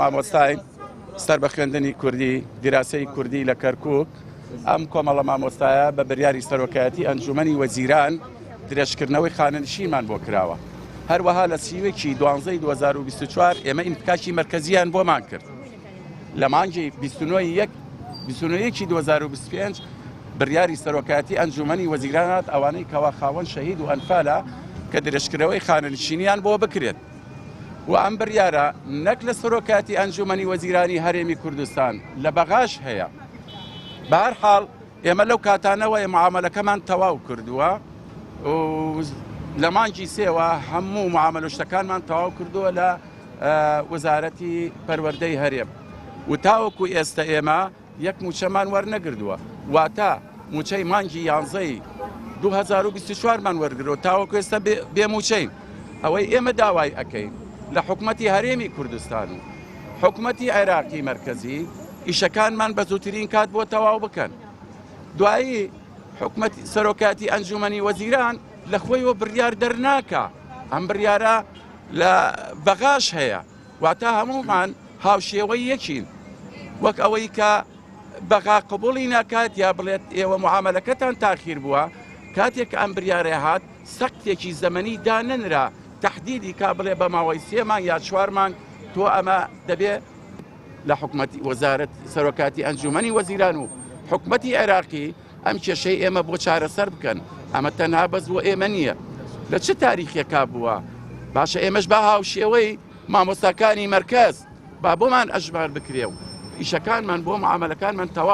مامۆستای سەر بە خوێندنی کوردی، دیراسەی کوردی لە کەرکووک، ئەم کۆمەڵە مامۆستایە بە بریاری سەرۆکایەتی ئەنجومەنی وەزیران درێژکردنەوەی خانەنشینمان بۆ کراوە. هەروەها لە 31 دوانزەی 2024 ئێمە ئینفکاکی مەرکەزیان بۆمان کرد. لە مانگی 29 یەک 29 یەکی 2025 بریاری سەرۆکایەتی ئەنجومەنی وەزیران هات ئەوانەی کەوا خاوەن شەهید و ئەنفالە کە درێژکردنەوەی خانەنشینیان بۆ بکرێت. و ئەم بڕیارە نەک لە سەرۆکایەتی ئەنجومەنی وەزیرانی هەرێمی کوردستان لە بەغاش هەیە. بە هەر حاڵ ئێمە لەو کاتانەوە معامەلەکەمان تەواو کردووە و لە مانگی سێوە هەموو معامەلە شتەکانمان تەواو کردووە لە وەزارەتی پەروەردەی هەرێم و تاوەکو ئێستا ئێمە یەک مووچەمان وەرنەگردووە، واتە مووچەی مانگی یانزەی 2024 مان وەرگرەوە تاوەکو ئێستا بێ مووچەین. ئەوەی ئێمە داوای ئەکەین لە حکومەتی هەرێمی کوردستان و حکومەتی عێراقی مەرکەزی ئیشەکانمان بە زووترین کات بۆ تەواو بکەن. دوایی حکومەتی سەرۆکاتی ئەنجومەنی وەزیران لە خۆیەوە بڕیار دەرناکا، ئەم بڕیارە لە بەغاش هەیە. واتە هەموومان هاوشێوەی یەکین وەک ئەوەی کە بەغا قبوڵی ناکات یا بڵێت ئێوە معامەلەکەتان تاخیر بووە کاتێک کە ئەم بریارە هات سەقفێکی زەمەنی دانەنرا تەحدیدی کا بڵێ بە ماوەی سێ مانگ یا چوار مانگ تۆ ئەمە دەبێ لە حکومەتی وەزارەت سەرۆکاتی ئەنجومەنی وەزیران و حکومەتی عێراقی ئەم کێشەی ئێمە بۆ چارەسەر بکەن ئەمە تەنها بەس بۆ ئێمە نییە لە چ تاریخێکا بووە باشە ئێمەش با هاوشێوەی مامۆستاکانی مەرکەز با بۆمان ئەژمار بکرێ و ئیشەکانمان بۆ معامەلەکانمان تەواو.